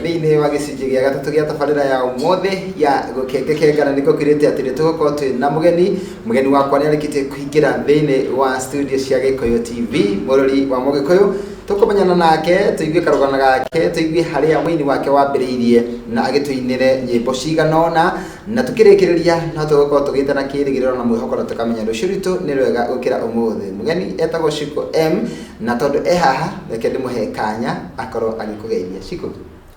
Thĩinĩ wa gĩcunjĩ gĩa gatatũ gĩa tabarĩra ya ũmũthĩ ya gũkengekenga, na nĩkuo kwĩrĩte atĩ nĩ tũgũkorwo twĩ na mũgeni. Mũgeni wakwa nĩ arĩkĩtie kũingĩra thĩinĩ wa studio cia Gĩkũyũ TV. Mũrori wa Mũgĩkũyũ, tũkũmenyana nake, tũigue karũgano gake, tũigue harĩa ũini wake wambĩrĩirie, na agĩtũinĩre nyĩmbo cigana ũna, na tũkĩrĩkĩrĩria no tũgũkorwo tũgĩte na kĩrĩgĩrĩro na mwĩhoko, na tũkamenya rũciũ rwitũ nĩ rwega gũkĩra ũmũthĩ. Mũgeni etagwo Shiko M, na tondũ e haha, reke ndĩmũhe kanya akorwo agĩkũgeithia. Shiko,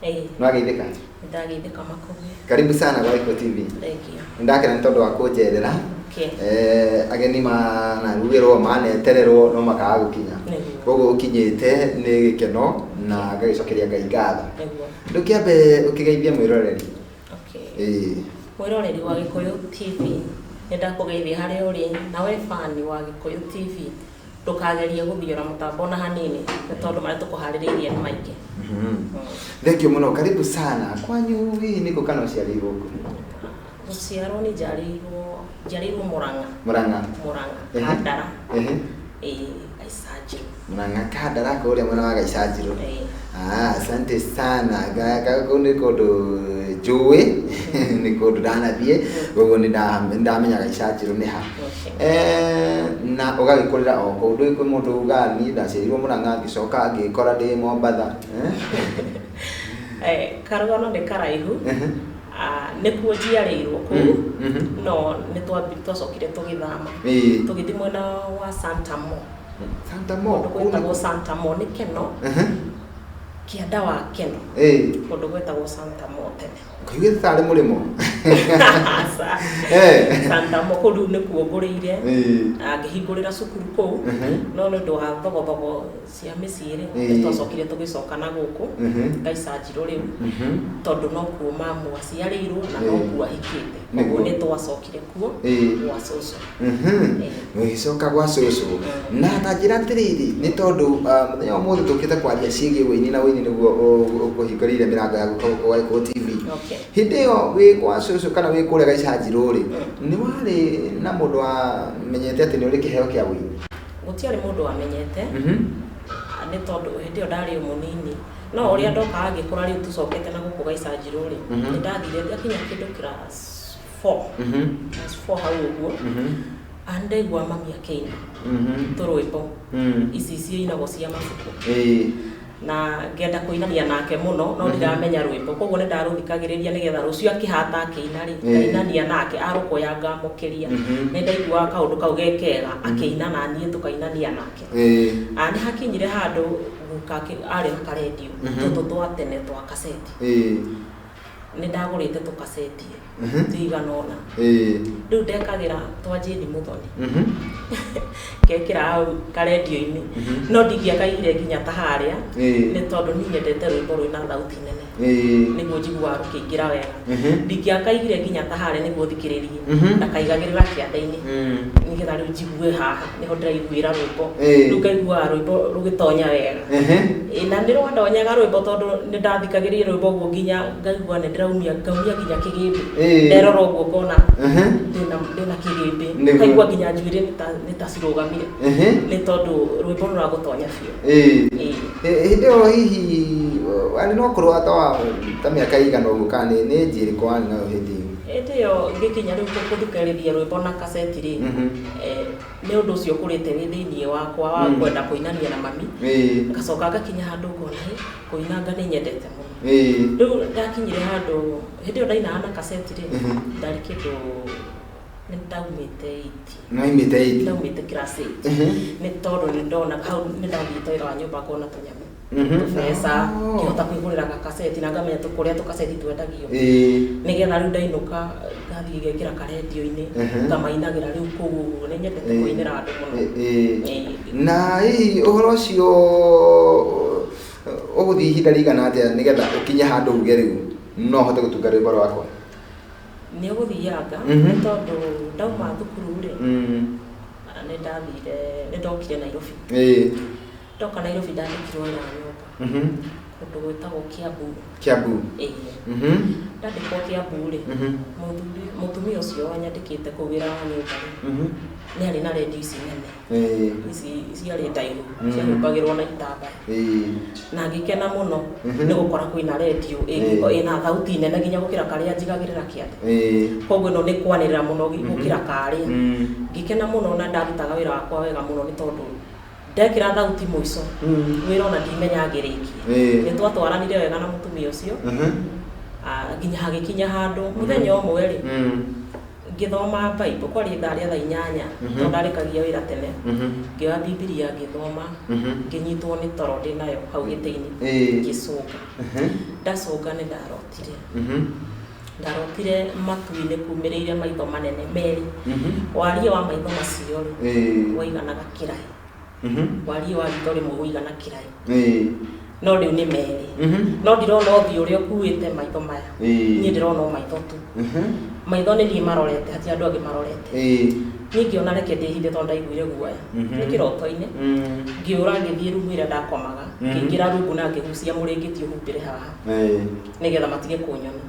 Ĩĩ. nĩwageithĩka? Nĩndageithĩka, Makũmbĩ. Karibu sana gwa Gĩkũyũ TV. Thengiũ. Nĩndakena nĩ tondũ wa kũnjerera. Okay. Ageni manarugĩrwo, manetererwo, no makaga gũkinya. Koguo ũkinyĩte nĩ gĩkeno na ngagĩcokeria Ngai ngatho. Ndũkĩambe ũkĩgeithie mwĩroreri. Okay. Ĩĩ. Mwĩroreri wa Gĩkũyũ TV, nĩndakũgeithia harĩa ũrĩ, na we fan wa Gĩkũyũ TV, ndũkagerie gũthiora mũtambo ona hanini, nĩ tondũ marĩa tũkũharĩrĩirie nĩ maingĩ. Thank you mũno, karibu sana. Kwanyu hihi nĩkũ, kana ũciarĩirwo kũ? Gũciarwo nĩ njiarĩirwo Mũrang'a. Mũrang'a. Mũrang'a, Kandara. Ĩĩ, Gaicanjirũ. Mũrang'a, Kandara, kũrĩa mwena wa Gaicanjirũ. Ĩĩ. Ah, asante sana. Kũu nĩ kũndũ njũĩ, nĩ kũndũ ndanathiĩ, koguo nĩ ndamenya Gaicanjirũ nĩ ha. Na ũgagĩkũrĩra o kũu? Ndũĩ kwĩ mũndũ ugaga, "Niĩ ndaciarirwo Mũrang'a, ngĩcoka ngĩkora ndĩ Mombatha"? Eh? Karũgano nĩ karaihu. Ah, nĩkuo njiarĩirwo kũu, no nĩ twacokire tũgĩthama, tũgĩthiĩ mwena wa Santa Mo. Santa Mo? Kũndũ gwĩtagwo Santa Mo nĩ Keno, kĩanda wa Keno, kũndũ gwĩtagwo Santa Mo tene. Kaiguĩte tarĩ mũrĩmo. Aca. Santa Mo kũu rĩu nĩkuo ngũrĩire, na ngĩhingũrĩra cukuru kũu, no nĩ ũndũ wa thogothogo cia mĩciĩ rĩ, nĩ twacokire tũgĩcoka na gũkũ Gaicanjirũ rĩu, tondũ nokuo mamu aciarĩirwo na nokuo ahikĩte. Koguo nĩ twacokire kuo gwa cũcũ. Mũgĩcoka gwa cũcũ. Na njĩra atĩrĩrĩ, nĩ tondũ mũthenya wa ũmũthĩ tũkĩte kwaria ciĩgiĩ ũini, na ũini nĩguo ũkũhingũrĩire mĩrango ya gũka gũkũ gwa Gĩkũyũ TV. Hĩndĩ ĩyo wĩ gwa cũcũ kana wĩ kũrĩa Gaicanjirũ rĩ, nĩ warĩ na mũndũ wamenyete atĩ nĩ ũrĩ kĩheo kĩa ũini? Gũtiarĩ mũndũ wamenyete, nĩ tondũ hĩndĩ ĩyo ndarĩ o mũnini, no ũrĩa ndokaga ngĩkũra, rĩu tũcokete na gũkũ Gaicanjirũ rĩ, nĩ ndathire ngakinya kĩndũ class 4, class 4 hau ũguo, nĩ ndaigua mami akĩina tũrwĩmbo ici ciinagwo cia mabuku, na ngenda kũinania nake mũno, no ndiramenya rwĩmbo. Koguo nĩ ndarũthikagĩrĩria nĩgetha rũciũ akĩhata akĩina rĩ, ngainania nake, arũkoya ngamũkĩria. Nĩ ndaiguaga kaũndũ kau ge kega akĩina na niĩ tũkainania nake. Nĩ hakinyire handũ guka arĩ na karendio tũtũ twa tene twa kaseti. Nĩ ndagũrĩte tũkaseti tũigana ũna. Rĩu ndekagĩra twa Jane Muthoni, ngekĩra hau karendio-inĩ, no ndingĩakaigire nginya ta harĩa, nĩ tondũ niĩ nyendete rwĩmbo rwĩna thauti nene nĩguo njiguaga rũkĩingĩra wega. Ndingĩakaigire nginya ta harĩa nĩguo thikĩrĩrie, ndakaigagĩrĩra kĩanda-inĩ nĩgetha rĩu njigue haha nĩho ndĩraiguĩra rwĩmbo. Rĩu ngaiguaga rwĩmbo rũgĩtonya wega. Ĩ, na nĩ rwandonyaga rwĩmbo, tondũ nĩ ndathikagĩrĩria rwĩmbo ũguo nginya ngaigua nĩ ndĩraumia, ngaumia nginya kĩgĩmbĩ. Nderora ũguo ngona ndĩna kĩgĩmbĩ. Ngaigua nginya njuĩrĩ nĩ ta cirũgamire, nĩ tondũ rwĩmbo rũragũtonya biũ. Ĩĩ. Hĩndĩ ĩyo hihi warĩ na ũkũrũ wa ta mĩaka ĩigana ũguo, kana nĩ ĩnji ĩrĩkũ warĩ nayo hĩndĩ ĩyo? Hĩndĩ ĩyo ngĩkinya rĩu gũthikĩrĩria rwĩmbo na kaseti rĩ, nĩ ũndũ ũcio ũkũrĩte wĩ thĩiniĩ wakwa wa kwenda kũinania na mami. Ngacoka ngakinya handũ ngona, hĩ, kũinanga nĩ nyendete mũno. Rĩu ndakinyire handũ hĩndĩ ĩyo ndainaga na kaseti rĩ, ndarĩ kĩndũ nĩ ndaumĩte eight. Nĩwaumĩte eight? Ndaumĩte class eight, nĩ tondũ nĩ ndona hau nĩ ndathiĩte wĩra wa nyũmba, ngona tũnyamũ, tũbeca, ngĩhota kwĩgũrĩra gakaseti, na ngamenya kũrĩa tũkaseti twendagio, nĩgetha rĩu ndainũka ngathiĩ ngekĩra karendio-inĩ, ngamainagĩra rĩu kũu ũguo. Nĩ nyendete kũinĩra andũ mũno. Ĩĩ. Na hihi ũhoro ũcio ũgũthiĩ ihinda rĩigana atĩa nĩgetha ũkinye handũ uge rĩu no hote gũtunga rwĩmbo rwakwa? Nĩ ũgũthianga, nĩ tondũ ndauma thukuru rĩ, nĩ ndathire, nĩ ndokire Nairobi. Ndoka Nairobi ndandĩkirwo wĩra wa nyũmba kũndũ gwĩtagwo Kiambu. Kiambu? Ĩĩ. Ndandĩkwo Kiambu rĩ, mũthuri, mũtumia ũcio wanyandĩkĩte kũu wĩra wa nyũmba rĩ, Nĩ arĩ na redio ici nene. Ici ciarĩ ndaihu, ciahumbagĩrwo na itambaya. Na ngĩkena mũno nĩ gũkora kwĩna redio ĩna thauti nene nginya gũkĩra karĩa njigagĩrĩra kĩande. Koguo ĩno nĩ kwanĩrĩra mũno gũkĩra karĩa. Ngĩkena mũno na ndarutaga wĩra wakwa wega mũno nĩ tondũ ndekĩra thauti mũico, wĩra ona ndimenya ngĩrĩkia. Nĩ twatwaranire wega na mũtumia ũcio. Nginya hagĩkinya handũ mũthenya ũmwe rĩ, ngĩthoma Bible, kwarĩ ithaa rĩa thaa 8, tondũ ndarĩkagia wĩra tene. Ngĩoya Bibilia ngĩthoma, ngĩnyitwo nĩ toro ndĩnayo hau gĩtĩ-inĩ, ngĩcũnga. Ndacũnga nĩ ndarotire. Ndarotire matu-inĩ kumĩrĩire maitho manene merĩ. Wariĩ wa maitho macio rĩ, waiganaga kĩraĩ. Wariĩ wa ritho rĩmwe ũigana kĩraĩ. No rĩu nĩ merĩ. No ndirona ũthiũ ũrĩa ũkuĩte maitho maya. Niĩ ndĩrona o maitho tu. Maitho nĩ niĩ marorete, hatirĩ andũ angĩ marorete. Niĩ ngĩona reke ndĩhithe tondũ ndaiguire guoya. Nĩ kĩroto-inĩ. Ngĩũra ngĩthiĩ rumu ĩrĩa ndakomaga. Ngĩingĩra rungu na ngĩgucia mũrĩngĩti ũhumbĩre haha. Nĩgetha matige kũnyona.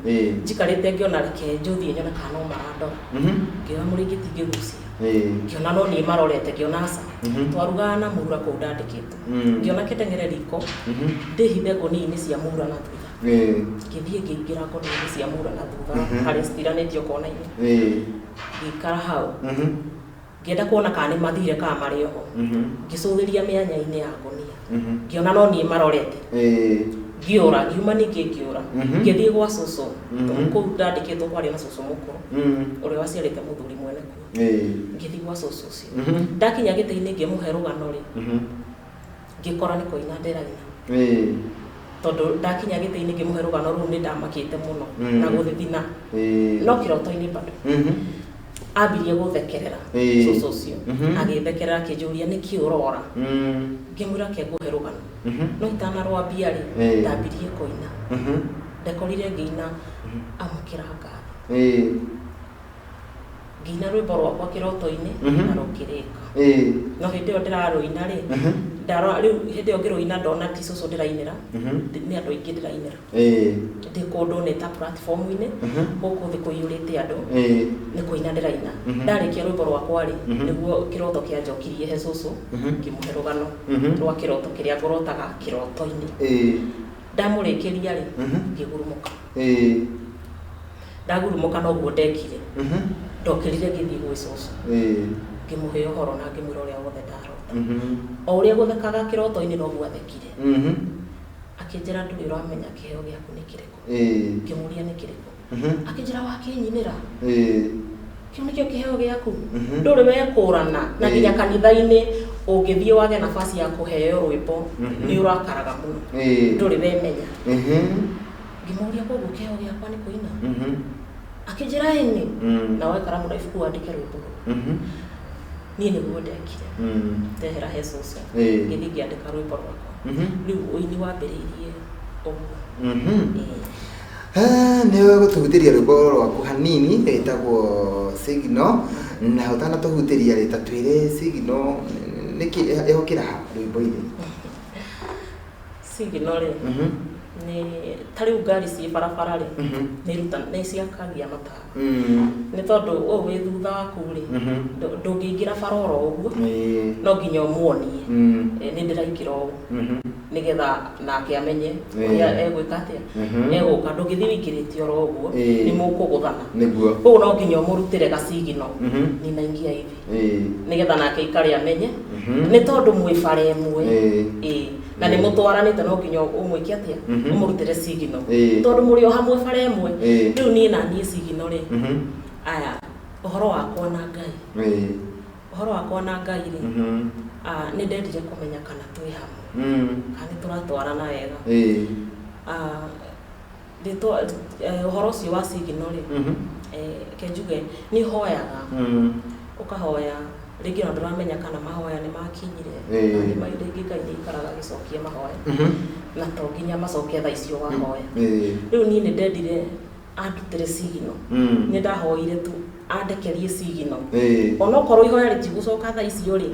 Njikarĩte ngĩona reke njũthiĩ nyone kana no marandora. Ngĩoya mũrĩngĩti ngĩgucia. Ngĩona no niĩ marorete, ngĩona aca. Twarugaga na mũra kũu ndandĩkĩtwo. Ngĩona kĩndeng'ere riko, ndĩhithe ngũnia-inĩ cia mũra na thutha. Ngĩthiĩ ngĩingĩra ngũnia-inĩ cia mũra na thutha, harĩa citiranĩtio kona-inĩ. Ngĩikara hau. Ngĩenda kuona kana nĩ mathire kana marĩ oho. Ngĩcũthĩria mĩanya-inĩ ya ngũnia. Ngĩona no niĩ marorete. Ngĩũra, ngiuma ningĩ ngĩũra. Ngĩthiĩ gwa cũcũ. Kũu ndandĩkĩtwo kwarĩ na cũcũ mũkũrũ, ũrĩa waciarĩte mũthuri mwene kuo. Ngĩthiĩ gwa cũcũ ũcio. Ndakinya gĩtĩ-inĩ ngĩmũhe rũgano rĩ, ngĩkora nĩ kũina ndĩraina. Tondũ ndakinya gĩtĩ-inĩ ngĩmũhe rũgano rũu nĩ ndamakĩte mũno na gũthithina. No kĩroto-inĩ bado. Ambirie gũthekerera cũcũ ũcio. Agĩthekerera akĩnjũria nĩkĩ ũrora. Ngĩmwĩra ke ngũhe rũgano. No itanarwambia rĩ, ndambirie kũina. Ndekorire ngĩina amũkĩra ngatho. Ngĩina rwĩmbo rwakwa kĩroto-inĩ na rũkĩrĩka. No hĩndĩ ĩyo ndĩrarũina rĩ, ndarora rĩu hĩndĩ ĩyo ngĩrũina ndona ti cũcũ ndĩrainĩra, nĩ andũ aingĩ ndĩrainĩra. Ndĩ kũndũ nĩ ta platform-inĩ, gũkũ thĩ kũiyũrĩte andũ, nĩ kũina ndĩraina. Ndarĩkia rwĩmbo rwakwa rĩ, nĩguo kĩroto kĩanjokirie he cũcũ, ngĩmũhe rũgano rwa kĩroto kĩrĩa ngũrotaga kĩroto-inĩ. Ndamũrĩkĩria rĩ, ngĩgurumũka. Ndagurumũka noguo ndekire. Ndokĩrire ngĩthiĩ gwĩ cũcũ. Ngĩmũhe ũhoro na ngĩmwĩra ũrĩa wothe ndarota. O ũrĩa gũthekaga kĩroto-inĩ noguo athekire. Akĩnjĩra ndũrĩ ũramenya kĩheo gĩaku nĩ kĩrĩkũ. Ngĩmũria nĩ kĩrĩkũ. Akĩnjĩra wakĩnyinĩra. Kĩu nĩkĩo kĩheo gĩaku. Ndũrĩ wekũrana na nginya kanitha-inĩ ũngĩthiĩ wage nafasi ya kũheo rwĩmbo nĩ ũrakaraga mũno. Ndũrĩ wemenya. Ngĩmũria koguo kĩheo gĩakwa nĩ kũina. Akĩnjĩra ĩni. Na woe karamu na ibuku wandĩke rwĩmbo rũu. Niĩ nĩguo ndekire. Ndehera he cũcũ. Ngĩthiĩ ngĩandĩka rwĩmbo rwakwa. Rĩu ũini wambĩrĩirie ũguo. Nĩ ũgũtũhutĩria rwĩmbo rwaku hanini rwĩtagwo Signal, na ũtanatũhutĩria rĩ, ta twĩre Signal nĩkĩ ĩhokĩra ha rwĩmbo-inĩ? Signal rĩ, nĩ ta rĩu ngari ciĩ barabara rĩ, nĩ ciakagia matawa. Nĩ tondũ ũyũ wĩ thutha waku rĩ, ndũngĩingĩra bara oro ũguo, no nginya ũmuonie. Nĩ ndĩraingĩra ũũ. Nĩgetha nake amenye ũrĩa egwĩka atĩa. Egũka, ndũngĩthiĩ wĩingĩrĩte oro ũguo, nĩ mũkũgũthana. Koguo no nginya ũmũrutĩre gacigino, ninaingia hivi. Nĩgetha nake aikare amenye. Nĩ tondũ mwĩ bara ĩmwe. Na nĩ mũtwaranĩte no nginya ũmwĩke atĩa? Ũmũrutĩre cigino. Tondũ mũrĩ o hamwe bara ĩmwe. Rĩu niĩ na niĩ cigino rĩ. Aya, ũhoro wakwa na Ngai. Ũhoro wakwa na Ngai rĩ, nĩ ndendire kũmenya kana twĩ hamwe. Kana nĩ tũratwarana wega. Ũhoro ũcio wa cigino rĩ, ke njuge nĩ hoyaga. Ũkahoya rĩngĩ ona ndũramenya kana mahoya nĩ makinyire. Rĩngĩ Ngai nĩ aikaraga agĩcokia mahoya. Na to nginya macoke thaa icio wahoya. Rĩu niĩ nĩ ndendire andutĩre cigino. Nĩ ndahoire tu andekerie cigino. Onokorwo ihoya rĩtigũcoka thaa icio rĩ,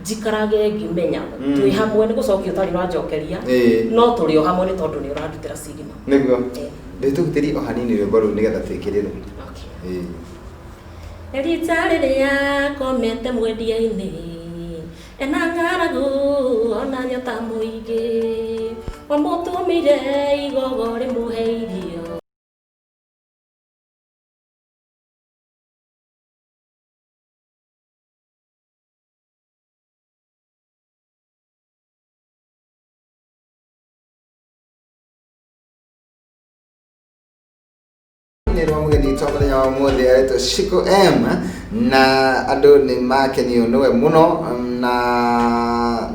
njikarage ngĩmenya twĩ hamwe nĩ gũcokia ũtarĩ ũranjokeria, no tũrĩ o hamwe nĩ tondũ nĩ ũrandutĩra cigino. Nĩguo. Ndĩtũhutĩrie o hanini rwĩmbo rũu nĩgetha twĩkĩrĩrwo. Rita rĩrĩa komete mwendia-inĩ ena ng'aragu ona nyota mũingĩ wamũtũmire igogo rĩmũhe irio. Nĩ rwa mũgeni witũ wa mũthenya wa ũmũthĩ aretwo Shiko M, na andũ nĩ makenio nĩwe mũno na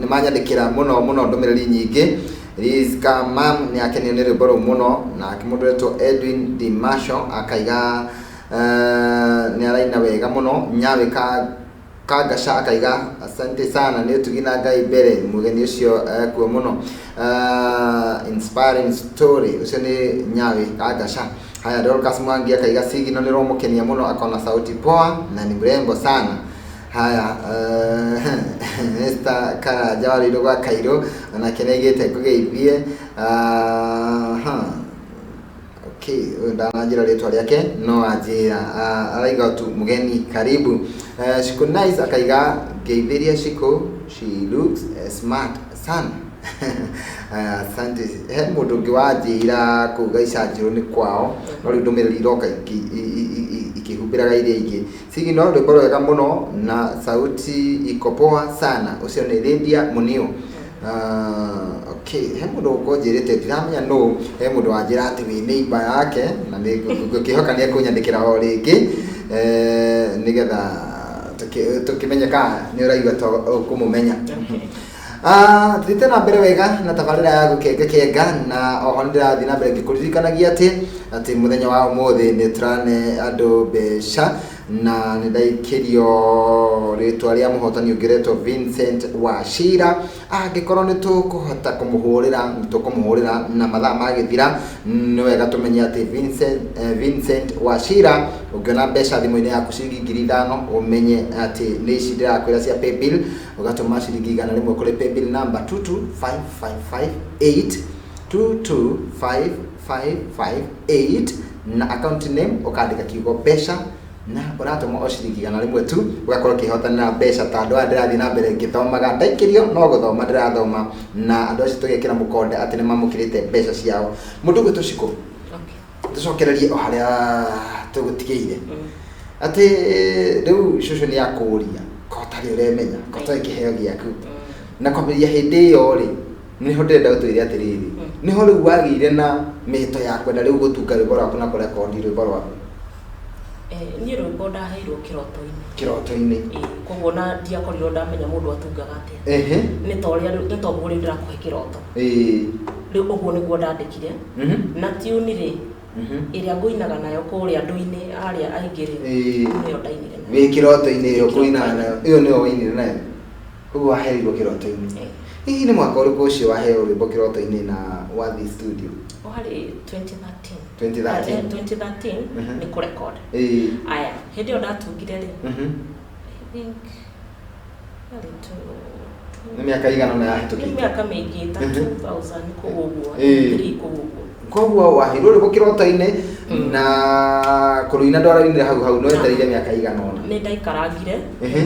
nĩ manyandĩkĩra mũno mũno ndũmĩrĩri nyingĩ. Rizka Mam nĩ akenio nĩ rwĩmbo rũu mũno, nake mũndũ ũretwo Edwin Dimasho akaiga nĩ araina wega mũno. Nyawe ka Kangasha akaiga asante sana nĩ ũtugi na Ngai mbere mũgeni ũcio ekuo mũno. Inspiring story ũcio nĩ Nyawe Kangasha. Haya, Dorcas Mwangi akaiga Sigino nĩ rũmũkenia mũno, akona sauti poa na ni mrembo sana. Haya, Esther Karanja wa Rũirũ gwa Kairũ onake nĩ aigĩte ngũgeithie. Okay, ũyũ ndananjĩra rĩtwa rĩake no anjĩra. Araiga tu mũgeni karibu. Shiko Nice akaiga ngeithĩria Shiko, she looks smart sana. Asante. He mũndũ ũngĩ wanjĩra kũu Gaicanjirũ nĩ kwao, no rĩu ndũmĩrĩri iroka ikĩhumbĩraga iria ingĩ. Sigino rwĩmbo rwega mũno na sauti iko poa sana. Ũcio nĩ Lydia Munio. Okay, he mũndũ ũkũnjĩrĩte ndiramenya nũ, he mũndũ wanjĩra atĩ wĩ neighbor yake na nĩ ngũkĩhoka nĩ ekũnyandĩkĩra o rĩngĩ, nĩgetha tũkĩmenye kana nĩ ũraigua ta ũkũmũmenya. Tuthiĩte na mbere wega na tabarĩra ya gũkengakenga, na oho nĩ ndĩrathiĩ na mbere ngĩkũririkanagia atĩ mũthenya wa ũmũthĩ nĩ tũrane andũ mbeca, na nĩ ndaikĩrio rĩtwa rĩa mũhotani ũngĩ ũretwo Vincent Wachira. Angĩkorwo nĩ tũkũhota kũmũhũrĩra, nĩ tũkũmũhũrĩra na mathaa magĩthira. Nĩ wega tũmenye atĩ Vincent Wachira, ũngĩona mbeca thimũ-inĩ yaku ciringi 5,000, ũmenye atĩ nĩ ici ndĩrakwĩra cia paybill, ũgatũma ciringi 100 kũrĩ paybill number 225558, 225558, na account name ũkandĩka kiugo mbeca, na ũratũma o ciringi 100 tu, ũgakorwo ũkĩhotanĩra mbeca ta andũ aya ndĩrathiĩ na mbere ngĩthomaga. Ndaikĩrio no gũthoma ndĩrathoma, na andũ acio tũgekĩra mũkonde atĩ nĩ mamũkĩrĩte mbeca ciao. Mũndũ ũgwĩtwo Shiko, tũcokererie o harĩa tũgũtigĩire. Atĩ rĩu cũcũ nĩ akũria ko ũtarĩ ũremenya, ko ũtarĩ kĩheo gĩaku. Na kwambĩrĩria hĩndĩ ĩyo rĩ, nĩho ndĩrenda ũtwĩre atĩrĩrĩ, nĩho rĩu wagĩire na mĩhĩto ya kwenda rĩu gũtunga rwĩmbo rwaku na kũrekondi rwĩmbo rwaku? Niĩ rwĩmbo ndaheirwo kĩroto-inĩ. Kĩroto-inĩ. Koguo na ndiakorirwo ndamenya mũndũ atungaga atĩa. Nĩ ta ũrĩa rĩu, nĩ ta ũguo rĩu ndĩrakũhe kĩroto. Rĩu ũguo nĩguo ndandĩkire. Na tune rĩ, ĩrĩa ngũinaga nayo kũrĩa andũ-inĩ arĩa aingĩ rĩ, nĩyo ndainire nayo. Wĩ kĩroto-inĩ ĩyo kũinaga nayo, ĩyo nĩyo wainire nayo. Koguo waheirwo kĩroto-inĩ. Hihi nĩ mwaka ũrĩkũ ũcio waheo rwĩmbo kĩroto-inĩ na wathiĩ studio? Warĩ 2013. 2013. 2013 nĩ kũrecord. Aya, hĩndĩ ĩyo ndatungire rĩ, I think yarĩ two Nĩ mĩaka igana ũna yahĩtũkĩte. Nĩ mĩaka mĩingĩ ta 2000 kũu ũguo, 3 kũu ũguo. Koguo waheirwo rwĩmbo kĩroto-inĩ na kũrũina ndwarainire hau hau, no wetereire mĩaka igana ũna. Nĩ ndaikarangire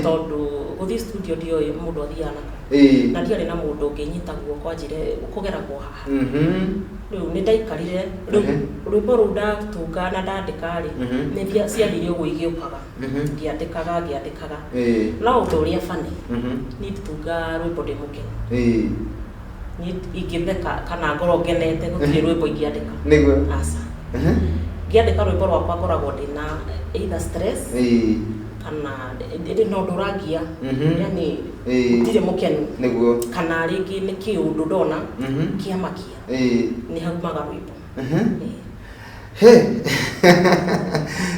tondũ gũthiĩ studio ndioĩ mũndũ athiaga nako. Na ndiarĩ na mũndũ ũngĩnyita guoko anjĩre kũgeragwo haha. Rĩu nĩ ndaikarire, rĩu rwĩmbo rũu ndatunga na ndandĩka rĩ, nĩ ciathire ũguo igĩũkaga. Ngĩandĩkaga, ngĩandĩkaga. No ũndũ ũrĩa funny, niĩ nditunga rwĩmbo ndĩ mũkenu. Niĩ ingĩtheka kana ngorwo ngenete, gũtirĩ rwĩmbo ingĩandĩka. Nĩguo. Aca. Ngĩandĩka rwĩmbo rwakwa ngoragwo ndĩna either stress, kana ndĩ na ũndũ ũrangia. Yani, ndirĩ mũkenu. Nĩguo. Kana rĩngĩ nĩ kĩũndũ ndona, kĩamakia. Nĩ haumaga rwĩmbo. He.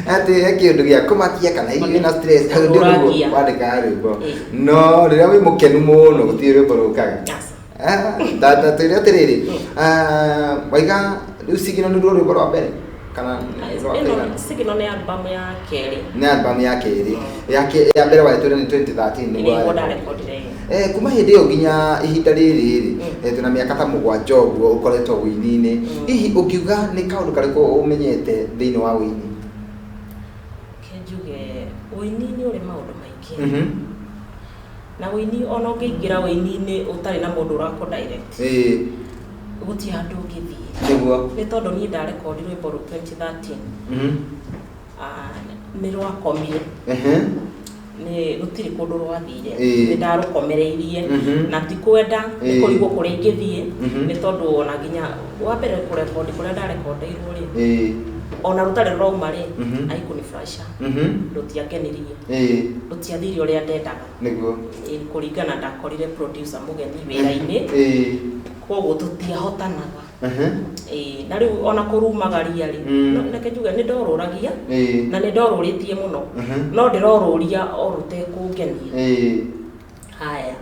Atĩ he kĩũndũ gĩa kũmakia kana hihi wĩna stress, hau Ũndũ nĩguo ũrangia. wandĩkaga rwĩmbo. No rĩrĩa wĩ mũkenu mũno gũtirĩ rwĩmbo rũkaga. Twĩre atĩrĩrĩ, waiga rĩu Sigino nĩruo rwĩmbo rwa mbere kana rwa Ĩno kaigana? Sigino nĩ album ya kerĩ. Nĩ album ya kerĩ. Ya mbere waĩtwĩra nĩ 2013 nĩguo Nĩguo warĩ. ndarekondire. Kuma hĩndĩ ĩyo nginya ihinda rĩrĩ rĩ, twĩna mĩaka ta mũgwanja ũguo ũkoretwo ũini-inĩ. Hihi ũngiuga nĩ kaũndũ karĩkũ ũmenyete thĩinĩ wa ũini? Reke njuge Ũini nĩ ũrĩ maũndũ maingĩ. Na ũini ona ũngĩingĩra ũini-inĩ ũtarĩ na mũndũ ũrakũ direct. Gũtirĩ handũ ũngĩthiĩ. Nĩguo. Nĩ tondũ niĩ ndarekondi rwĩmbo rũu 2013. Nĩ rwakomire. Nĩ gũtirĩ kũndũ rwathire. Nĩ ndarũkomereirie. Na ti kwenda nĩ kũrigwo kũrĩa ingĩthiĩ. Nĩ tondũ ona nginya wa mbere kũrekondi kũrĩa ndarekondeirwo rĩ. Ona rũtarĩ rũrauma rĩ, haikunifurahisha. Rũtiangenirie. Rũtiathire ũrĩa ndendaga. Nĩguo. Kũringana ndakorire producer mũgeni wĩra-inĩ. Koguo tũtiahotanaga. Na rĩu ona kũrumagaria rĩ, reke njuge nĩ ndorũragia, na nĩ ndorũrĩtie mũno. No ndĩrorũria o rũtekũngenia. Haya.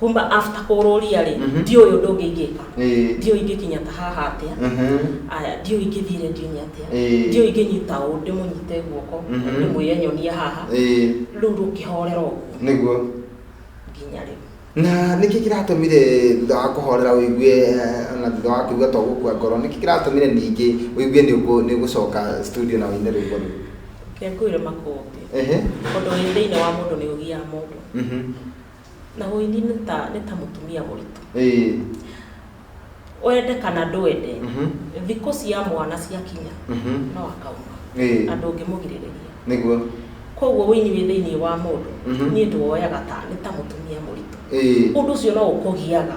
Kuma after kũrũria rĩ, ndiũĩ ũndũ ũngĩ ingĩka. Ndiũĩ ingĩkinya ta haha atĩa. Aya, ndiũĩ ingĩthiĩ redio-inĩ atĩa. Ndiũĩ ingĩnyita ũũ, ndĩmũnyite guoko, ndĩmwĩre nyonie haha. Rĩu rũkĩhorera ũguo. Nĩguo. Nginya rĩu. Na nĩkĩ kĩratũmire thutha wa kũhorera ũigue, na thutha wa kũigua to gũkua ngoro, nĩkĩ kĩratũmire ningĩ ũigue nĩ ũgũcoka studio na ũine rwĩmbo rũu? Reke ngwĩre Makũmbĩ. Ũndũ wĩ thĩinĩ wa mũndũ nĩ ũgiaga mũndũ. Na ũini nĩ ta mũtumia mũritũ. Wende kana ndwende, thikũ cia mwana ciakinya, no akauma. Na ndũngĩmũgirĩrĩria. Nĩguo. Koguo ũini wĩ thĩinĩ wa mũndũ, niĩ ndĩwoyaga ta nĩ ta mũtumia mũritũ. Ũndũ ũcio no ũkũgiaga.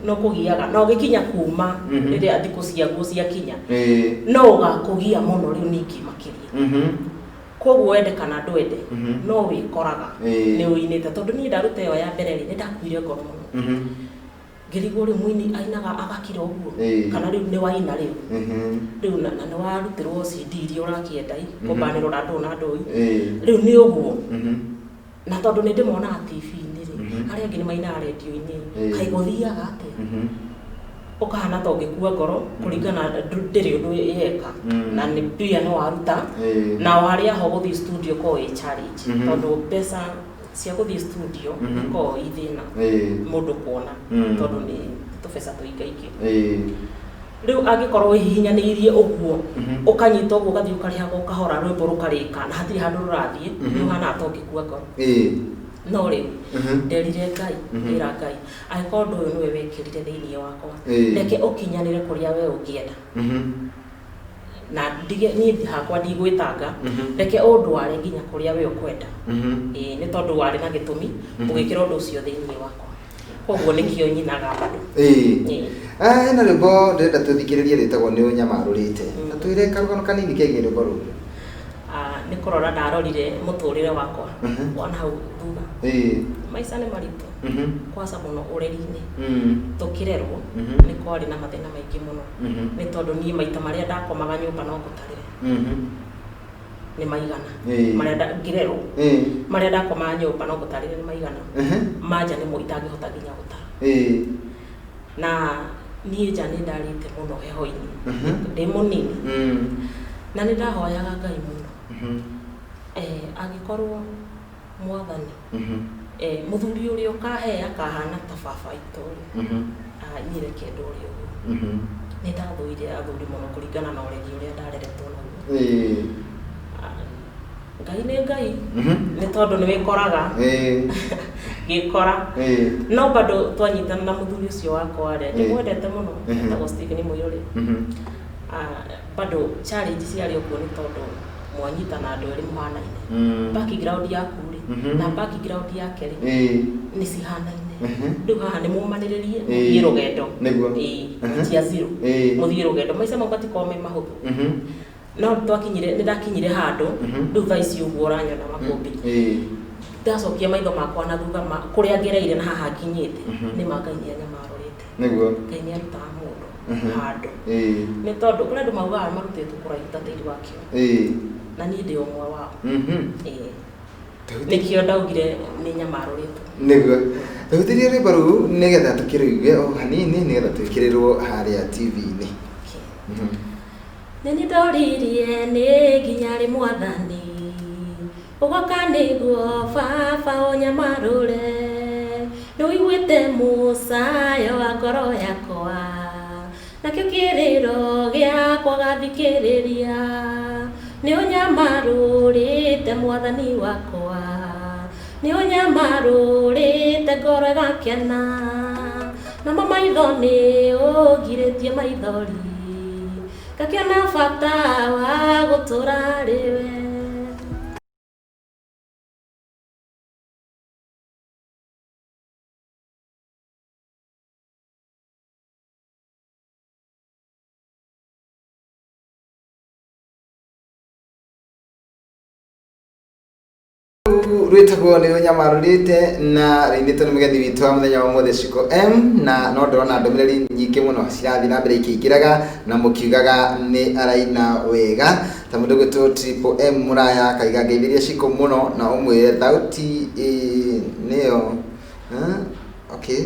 No ũkũgiaga. Na ũgĩkinya kuma rĩrĩa thikũ ciaguo ciakinya, no ũgakũgia mũno rĩu ningĩ makĩria. Koguo wende kana ndwende, no wĩkoraga nĩ ũinĩte. Tondũ niĩ ndaruta ĩyo ya mbere rĩ, nĩ ndakuire ngoro mũno. Ngĩrigwo rĩu mũini ainaga agakira ũguo, kana rĩu nĩ waina rĩu. Rĩu na nĩ warutĩrwo CD iria ũrakĩenda i, kũmbanĩrwo na ndũũ na ndũũ i. Rĩu nĩ ũguo. Na tondũ nĩ ndĩmonaga TV-inĩ rĩ, arĩa angĩ nĩ mainaga redio-inĩ, kaĩ gũthiaga atĩa? Ũkahana ta ũngĩkua ngoro, kũringana ndĩrĩ ũndũ yeka. Na nĩ mbia no waruta, na o harĩa ho gũthiĩ studio korwo ĩ challenge. Tondũ mbeca cia gũthiĩ studio ikoragwo i thĩna mũndũ kuona, tondũ nĩ tũbeca tũingaingĩ. Rĩu angĩkorwo wĩhihinyanĩirie ũguo, ũkanyita ũguo ũgathiĩ ũkarĩhaga ũkahora rwĩmbo rũkarĩka na hatirĩ handũ rũrathiĩ, nĩ ũhanaga ta ũngĩkua ngoro. No rĩu, nderire Ngai, ngĩra Ngai, angĩkorwo ũndũ ũyũ nĩwe wekĩrire thĩinĩ wakwa, reke ũkinyanĩre kũrĩa we ũngĩenda. Na ndige niĩ hakwa ndigwĩtanga, reke ũndware nginya kũrĩa we ũkwenda. Nĩ tondũ warĩ na gĩtũmi, ũgĩkĩra ũndũ ũcio thĩinĩ wakwa. Koguo nĩkĩo nyinaga bado. Hena rwĩmbo ndĩrenda tũthikĩrĩrie rwĩtagwo Nĩ Ũnyamarũrĩte. Na twĩre karũgano kanini kegiĩ rwĩmbo rũu. Nĩ kũrora ndarorire mũtũrĩre wakwa wa na hau thutha. Maica nĩ maritũ. Kwaca mũno ũreri-inĩ. Tũkĩrerwo, nĩ kwarĩ na mathĩna maingĩ mũno. Nĩ tondũ niĩ maita marĩa ndakomaga nyũmba no ngũtarĩre. Nĩ maigana. Marĩa ngĩrerwo. Marĩa ndakomaga nyũmba no ngũtarĩre nĩ maigana. Manja nĩmo itangĩhota nginya gũtara. Na niĩ nja nĩ ndarĩte mũno heho-inĩ. Ndĩ mũnini. Na nĩ ndahoyaga Ngai mũno. Angĩkorwo mwathani, mũthuri ũrĩa ũkahe akahana ta baba witũ rĩ, niĩ reke ndũre ũguo. Nĩ ndathũire athuri mũno kũringana na ũreri ũrĩa ndareretwo naguo. Ngai nĩ Ngai. Nĩ tondũ nĩ wĩkoraga. Gĩkora. No bado twanyitana na mũthuri ũcio wakwa rĩ, ndĩmwendete mũno, etagwo Stephen Mũirũrĩ. Bado challenge ciarĩ okuo nĩ tondũ mwanyitana andũ erĩ mũhanaine. Background yaku rĩ, na background yake rĩ, nĩ cihanaine. Rĩu haha nĩ mũmanĩrĩrie, mũthiĩ rũgendo. Nĩguo. Cia zero. Mũthiĩ rũgendo. Maica mau matikoragwo me mahũthũ. No twakinyire, nĩ ndakinyire handũ, rĩu thaa ici ũguo ũranyona Makũmbĩ. Ndacokia maitho makwa na thutha kũrĩa ngereire na haha nginyĩte, nĩ ma Ngai nĩ anyamarũrĩte. Nĩguo. Ngai nĩ arutaga mũndũ handũ. Nĩ tondũ kũrĩ andũ maugaga marutĩtwo kũraihu ta tĩri wa kĩo. Na niĩ ndĩ ũmwe wao. Nĩkĩo ndaugire nĩ nyamarũrĩtwo. Nĩguo. Tũhutĩrie rwĩmbo rũu nĩgetha tũkĩrũigue o hanini nĩgetha twĩkĩrĩrwo harĩa T V-inĩ. Nĩ niĩ ndoririe nĩ nginya rĩ mwathani, ũgoka nĩguo baba ũnyamarũre. Nĩ ũiguĩte mũcayo wa ngoro yakwa, nakĩo kĩrĩro gĩakwa gathikĩrĩria. Nĩ ũnyamarũrĩte mwathani wakwa, nĩ ũnyamarũrĩte ngoro ĩgakena, namo maitho nĩ ũgirĩtie maithori, ngakĩona bata wa gũtũra rĩwe. Rwĩtagwo nĩ ũnyamarũrĩte na rĩinĩtwo nĩ mũgeni witũ wa mũthenya wa ũmũthĩ Shiko M, na no ndĩrona ndũmĩrĩri nyingĩ mũno cirathiĩ na mbere ikĩingĩraga na mũkiugaga nĩ araina wega. Ta mũndũ ũgwĩtwo Triple M Mũraya akaiga ngeithĩria Shiko mũno na ũmwĩre thauti nĩyo okay,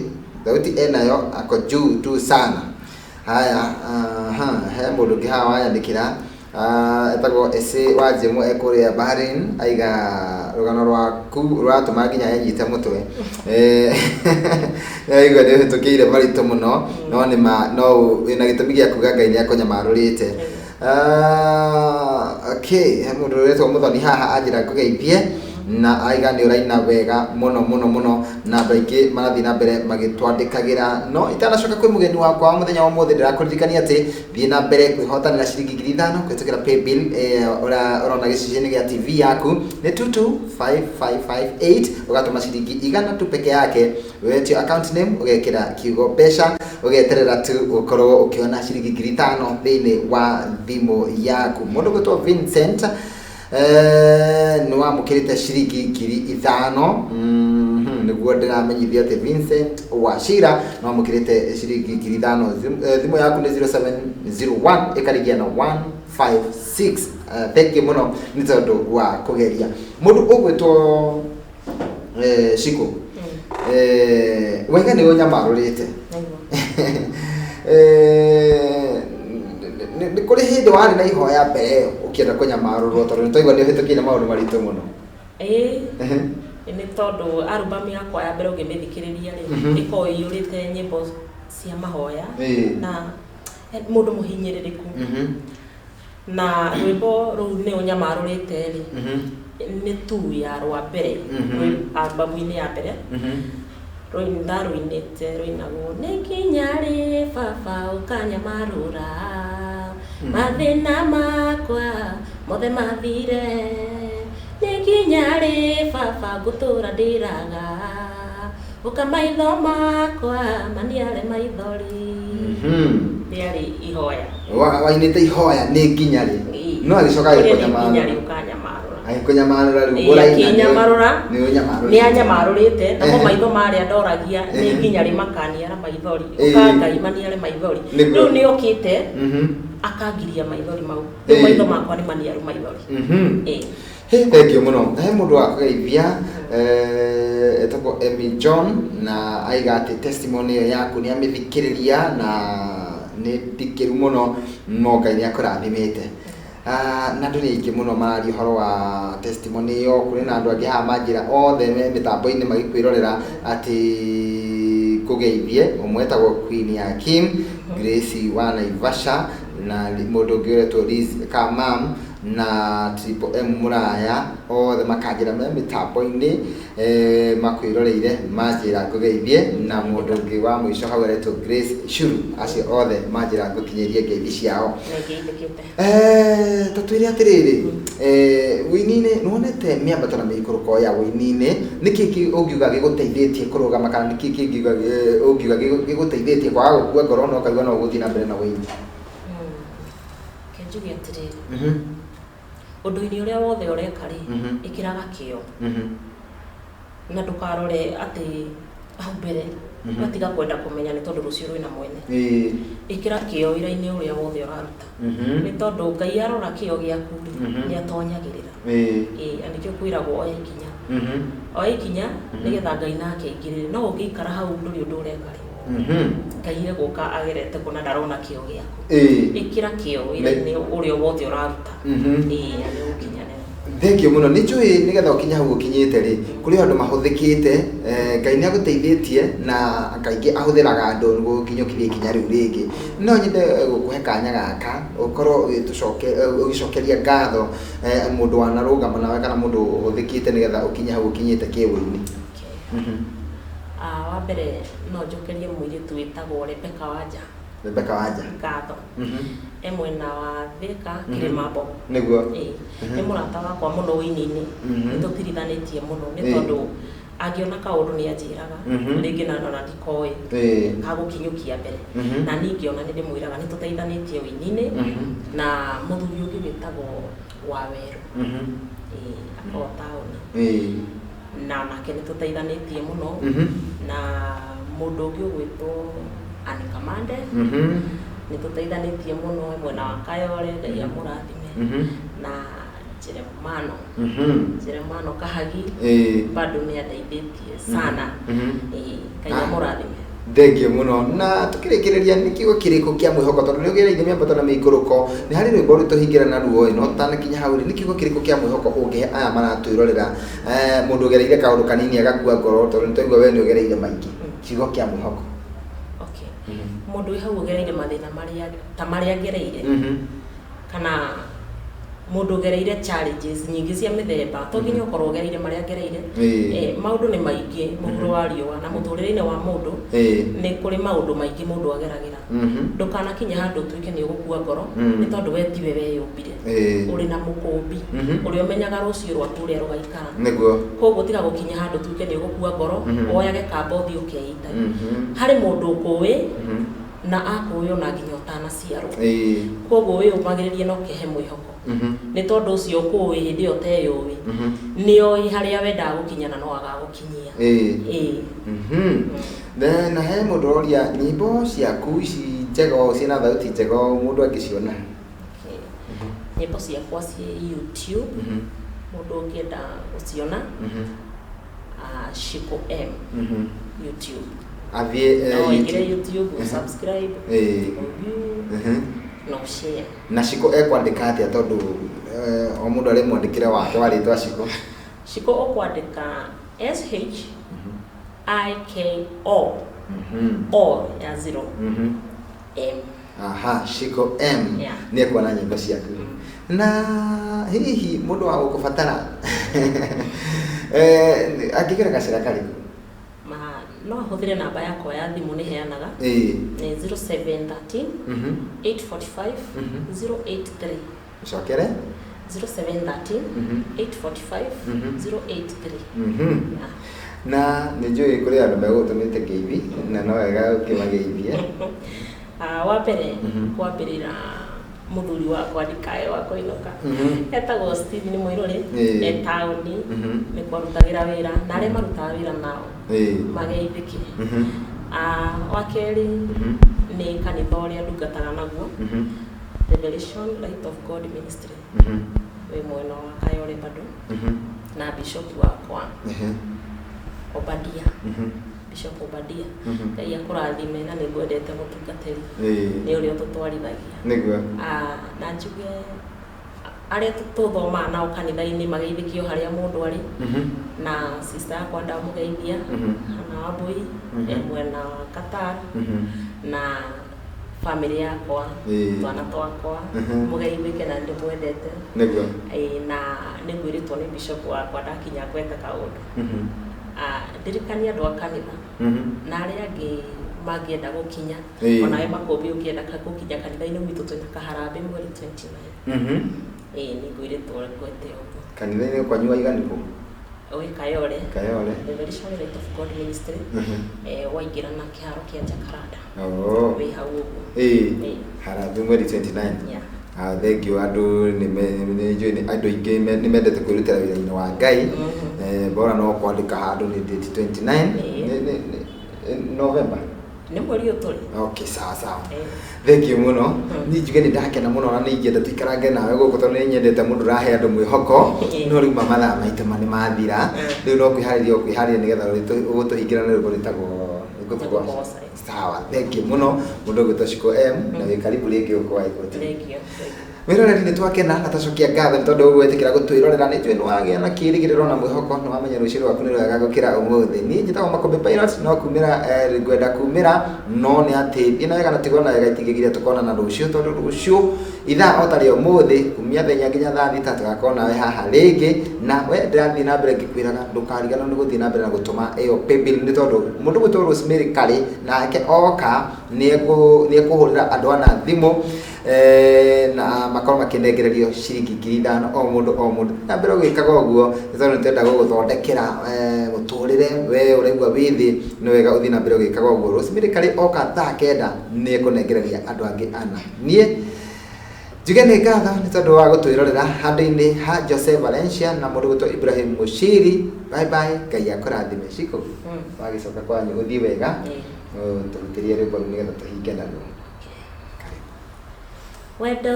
thauti enayo ako juu tu sana. Haya, aha, he mũndũ ũngĩ haha wanyandĩkĩra, etagwo Ese wa Jemu ekũrĩa Bahrain, aiga rũgano rwaku rũratũma nginya enyite mũtwe. Aigua nĩ ũhĩtũkĩire maritũ mũno, no nĩ ma no wĩna gĩtũmi gĩa kuga Ngai nĩ akũnyamarũrĩte. Okay, he mũndũ ũretwo Mũthoni haha anjĩra ngũgeithie na aiga nĩ ũraina wega mũno mũno mũno, na andũ aingĩ marathiĩ na mbere magĩtwandĩkagĩra. No itanacoka kwĩ mũgeni wakwa wa mũthenya wa ũmũthĩ, ndĩrakũririkania atĩ thiĩ na mbere kwĩhotanĩra ciringi 5,000 kũhĩtũkĩra paybill ũrĩa ũrona gĩcicio-inĩ gĩa TV yaku nĩ 225558, ũgatũma ciringi 100 tu peke yake, wetio account name, ũgekĩra kiugo mbeca, ũgeterera tu ũkorwo ũkĩona ciringi 5,000 thĩinĩ wa thimũ yaku. Mũndũ ũgwĩtwo Vincent nĩ wamũkĩrĩte ciringi 5,000. Nĩguo ndĩramenyithia atĩ Vincent Wachira nĩ wamũkĩrĩte ciringi 5,000. Thimũ yaku nĩ 0701 ĩkarigia na 156. Thank you mũno nĩ tondũ wa kũgeria. Mũndũ ũgwĩtwo Shiko, wega nĩ ũnyamarũrĩte. Nĩ kũrĩ hĩndĩ warĩ na ihoya mbere ĩyo ũkĩenda kũnyamarũrwo, tondũ nĩ twaigua nĩ ũhĩtũkĩire maũndũ maritũ mũno? Ĩĩ, nĩ tondũ album yakwa ya mbere ũngĩmĩthikĩrĩria rĩ, ĩkoragwo ĩiyũrĩte nyĩmbo cia mahoya na mũndũ mũhinyĩrĩrĩku. Na rwĩmbo rũu nĩ ũnyamarũrĩte rĩ, nĩ tu ya rwa mbere albamu-inĩ ya mbere. Ndarũinĩte rũinagwo nĩ nginya rĩ baba ũkanyamarũra, mathĩna makwa mothe mathire, nĩ nginya rĩ baba ngũtũra ndĩraga, ũka maitho makwa maniare maithori. Rĩarĩ ihoya. Wainĩte ihoya nĩ nginya rĩ, no agĩcoka agĩkũnyamarũra. Nginya rĩ ũkanyamarũra. Agĩkũnyamarũra rĩu ũraina. Akĩnyamarũra. Nĩ ũnyamarũrĩte. Nĩ anyamarũrĩte, namo maitho marĩa ndoragia nĩ nginya rĩ makaniara maithori. Ũka Ngai maniare maithori. Rĩu nĩ okĩte akangiria maithori mau. Rĩu maitho makwa nĩ maniaru maithori. Hey, thank you mũno. He mũndũ wa kũgeithia etagwo Emmy John, na aiga atĩ testimony ĩyo yaku nĩ amĩthikĩrĩria na nĩ ndikĩru mũno, no Ngai nĩ akũrathimĩte. Na andũ nĩ aingĩ mũno mararia ũhoro wa testimony ĩyo. Kũrĩ na andũ angĩ haha manjĩra othe me mĩtambo-inĩ magĩkwĩrorera atĩ ngũgeithie. Ũmwe etagwo Queen ya Kim, Grace wa Naivasha, na mũndũ ũngĩ ũretwo Liz Kamam, na Triple M Mũraya, othe makanjĩra me mĩtambo-inĩ makwĩroreire manjĩra ngũgeithie. Na mũndũ ũngĩ wa mũico hau aretwo Grace Shuru, acio othe manjĩra ngũkinyĩrie ngeithi ciao. Tũtwĩre atĩrĩrĩ, wĩini-inĩ nĩwonete mĩambato na mĩikũrũko ya wĩini-inĩ, nĩkĩ ũngiuga gĩgũteithĩtie kũrũgama, kana nĩkĩ ũngiuga gĩgũteithĩtie kwaga gũkua ngoro na ũkaigua no ũgũthiĩ na mbere na wĩini? Reke njuge atĩrĩrĩ, ũndũ-inĩ ũrĩa wothe ũreka rĩ, ĩkĩraga kĩo na ndũkarore atĩ hau mbere ũgatiga kwenda kũmenya nĩ tondũ rũciũ rwĩna mwene. Ĩkĩra kĩo wĩra-inĩ ũrĩa wothe ũraruta, nĩ tondũ Ngai arora kĩo gĩaku rĩ, nĩ atonyagĩrĩra. Ĩĩ, na nĩkĩo kwĩragwo oya ikinya, oya ikinya nĩgetha Ngai nake aingĩrĩre. No ũngĩikara hau ndũrĩ ũndũ ũreka rĩ, Ngai egũka agerete kũ na ndarona kĩo gĩaku. Ĩkĩra kĩo wĩra-inĩ ũrĩa wothe ũraruta. Ĩĩ, na nĩ ũgũkinyanĩra. Thengio mũno. Nĩ njũĩ nĩgetha ũkinye hau ũkinyĩte rĩ, kũrĩ andũ mahũthĩkĩte, Ngai nĩ agũteithĩtie na kaingĩ ahũthĩraga andũ nĩguo gũkinyũkithia ikinya rĩu rĩngĩ. No nyende gũkũhe kanya gaka ũkorwo ũgĩcokeria ngatho mũndũ wanarũgama nawe kana mũndũ ũhũthĩkĩte nĩgetha ũkinye hau ũkinyĩte kĩũini. Okay. Wa mbere no njokerie mũirĩtu wĩtagwo Rebecca Wanja. Rebecca Wanja. Ngatho. E mwena wa Thika, Kĩrĩmambogo. Nĩguo. Ĩĩ. Nĩ mũrata wakwa mũno ũini-inĩ. Nĩ tũtirithanĩtie mũno nĩ tondũ angĩona kaũndũ nĩ anjĩraga, rĩngĩ na ona ndikoĩ, kagũkinyũkia mbere. Na niĩ ingĩona nĩ ndĩmwĩraga, nĩ tũteithanĩtie ũini-inĩ. Na mũthuri ũngĩ wĩtagwo Wawerũ. Ĩĩ, akoragwo taũni. Na nake nĩ tũteithanĩtie mũno. Na mũndũ ũngĩ ũgwĩtwo Anne Kamande. Nĩ tũteithanĩtie mũno mwena wa Kayore, Ngai amũrathime. Na Jeremano. Jeremano Kahagi. Bado nĩ andeithĩtie sana. Ĩĩ, Ngai amũrathime. Thengio mũno. Na tũkĩrĩkĩrĩria, nĩ kiugo kĩrĩkũ kĩa mwĩhoko, tondũ nĩ ũgereire mĩambato na mĩikũrũko, nĩ harĩ rwĩmbo rũtũhingĩra naruo ĩ, no tũtanakinya hau rĩ, nĩ kiugo kĩrĩkũ kĩa mwĩhoko ũngĩhe aya maratwĩrorera, mũndũ ũgereire kaũndũ kanini agakua ngoro, tondũ nĩ twaigua we nĩ ũgereire maingĩ, kiugo kĩa mwĩhoko? Okay. Mũndũ wĩ hau ũgereire mathĩna marĩa ta marĩa ngereire, kana mũndũ ũgereire challenges nyingĩ cia mĩthemba, to nginya ũkorwo ũgereire marĩa ngereire. Maũndũ nĩ maingĩ mũhuro wa riũa, na mũtũrĩre-inĩ wa mũndũ nĩ kũrĩ maũndũ maingĩ mũndũ ageragĩra. Ndũkanakinye handũ ũtuĩke nĩ ũgũkua ngoro, nĩ tondũ we tiwe weyũmbire. Ũrĩ na mũkũmbi ũrĩa ũmenyaga rũciũ rwaku ũrĩa rũgaikara. Koguo tiga gũkinya handũ ũtuĩke nĩ ũgũkua ngoro, woyage kamba ũthiĩ ũkeita. Harĩ mũndũ ũkũĩ, na akũĩ ona nginya ũtanaciarwo. Koguo wĩyũmagĩrĩrie na ũkehe mwĩhoko, nĩ tondũ ũcio ũkũĩ hĩndĩ ĩyo ũteyũĩ, nĩoĩ harĩa wendaga gũkinya na no agagũkinyia. Ĩĩ. Na he mũndũ ũroria nyĩmbo ciaku ici njega ũũ, ciĩna thauti njega ũũ, mũndũ angĩciona? Okay. Nyĩmbo ciakwa ciĩ YouTube. Mũndũ ũngĩenda gũciona, Shiko M, YouTube. Athiĩ No aingĩre YouTube. YouTube, subscribe, view, no share. Na Shiko ekwandĩka atĩa, tondũ o mũndũ arĩ mwandĩkĩre wake wa rĩtwa Shiko? Shiko ũkwandĩka S H I K O, O ya 0, M. Aha, Shiko M. Yeah. Nĩ ekuona nyĩmbo ciaku. Na hihi mũndũ wa gũkũbatara angĩgera gacĩra karĩkũ? Ma no ahũthĩre namba yakwa ya thimũ, nĩ heanaga. Nĩ 0713 845 083. Ũcokere. 0713 845 083. Yeah. Na nĩ njũĩ kũrĩ andũ megũtũmĩte ngeithi, na no wega ũkĩmageithie. Wa mbere kwambĩrĩra mũthuri wakwa ndikae wa kũinũka, etagwo Stephen Mũirũrĩ, e taũni, nĩ kwarutagĩra wĩra, na arĩa marutaga wĩra nao mageithĩke. Wa kerĩ nĩ kanitha ũrĩa ndungataga naguo, Revelation Light of God Ministry, wĩ mwena wa Kayole bado, na bishop wakwa Obadia, Bishop Obadia, Ngai akũrathime na nĩ ngwendete mũtungatĩri, nĩ ũrĩa ũtũtwarithagia. Na njuge arĩa tũthomaga nao kanitha-inĩ mageithĩkio harĩa mũndũ arĩ, na sister yakwa ndamũgeithia, Hana Wambui, e mwena wa Qatar, na family yakwa, twana twakwa, mũgeithĩke na ndĩmwendete. Ĩĩ, na nĩ ngwĩrĩtwo nĩ bishop wakwa ndakinya ngwete kaũndũ. Ndirikania andũ a kanitha na arĩa angĩ mangĩenda gũkinya, onawe makũmbĩ ũngĩenda gũkinya kanitha-inĩ gwitũ, twĩna kaharambĩ mweri 29. Ĩĩ, nĩ ngwĩrĩtwo ngwete ũguo. Kanitha-inĩ kwanyu waiganĩkũ? Wĩ Kayole. Kayole. Revelation Light of God Ministry. Waingĩra na kĩharo kĩa Jacaranda. Wĩ hau ũguo. Ĩĩ. Harambĩ mweri 29. Yeah. Thank you. Andũ nĩ njũĩ nĩ andũ aingĩ nĩ mendete kwĩrutĩra wĩra-inĩ wa Ngai. Bora no kwandĩka handũ nĩ date 29. Nĩ November. Nĩ mweri ũyũ tũrĩ. Okay, sawa sawa. Thank you mũno. Niĩ njuge nĩ ndakena mũno, na nĩ ingĩenda tũikarange nawe gũkũ, tondũ nĩ nyendete mũndũ ũrahe andũ mwĩhoko. No rĩu mathaa maitũ ma nĩ mathira. Rĩu no kwĩharĩria ũkwĩharĩria nĩgetha ũgũtũhingĩra na rwĩmbo rwĩtagwo Ngũkũgoca. Ngũkũgoca. Sawa, thank you mũno mũndũ ũgwĩtwo Shiko M, na wĩ karibu rĩngĩ gũkũ wa Gĩkũyũ TV. Thank you. Thank you. Wĩroreri, nĩ twakena na twacokia ngatho nĩ tondũ gwĩtĩkĩra gũtwĩrorera. Nĩ njũĩ nĩ wagĩa na kĩĩrĩgĩrĩro na mwĩhoko, nĩ wamenya rũciũ rwaku nĩ rwega gũkĩra ũmũthĩ. Niĩ njĩtagwo Makũmbĩ Pilot, no kumĩra ngwenda kumĩra, no nĩ atĩ thiĩ na wega na tigwo na wega, itingĩgiria tũkonana rũciũ, tondũ rũciũ ithaa o ta rĩa ũmũthĩ, kumia thaa 4 nginya thaa 6, tũgakorwo nawe haha rĩngĩ. Na we ndĩrathiĩ na mbere ngĩkwĩraga ndũkariganĩrwo nĩ gũthiĩ na mbere na gũtũma ĩyo paybill, nĩ tondũ mũndũ gwĩtwo Rosemary Karĩ nake oka nĩ ekũhũrĩra andũ ana thimũ na makorwo makĩnengererio ciringi 5,000 o mũndũ o mũndũ. Na mbere ũgĩkaga ũguo nĩ tondũ nĩ twenda gũgũthondekera mũtũrĩre. We ũraigua wĩ thĩ, nĩ wega ũthiĩ na mbere ũgĩkaga ũguo. Rosemary Karĩ oka thaa 9 nĩ ekũnengereria andũ angĩ ana. Niĩ njuge nĩ ngatho nĩ tondũ wa gũtwĩrorera. Handũ-inĩ ha Jose Valencia na mũndũ gwĩtwo Ibrahim Mushiri, bye bye, Ngai akũrathime. Ciko, wagĩcoka kwanyu ũthiĩ wega. Tũrutĩrie rwĩmbo rũu nĩgetha tũhinge naruo. Karibu. Wendo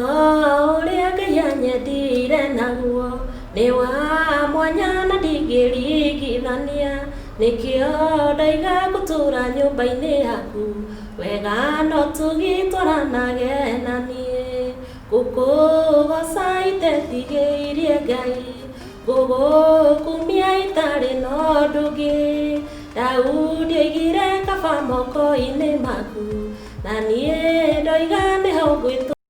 ũrĩa Ngai anyendire naguo nĩ wa mwanya na ndingĩringithania, nĩkĩo ndaiga gũtũra nyũmba-inĩ yaku, wega no tũgĩtwaranage na niĩ, gũkũgoca itetigĩirie Ngai, gũgũkumia itarĩ na ũndũ ũngĩ. Daudi oigire kaba moko-inĩ maku, na niĩ ndoiga nĩho ngwĩtũra.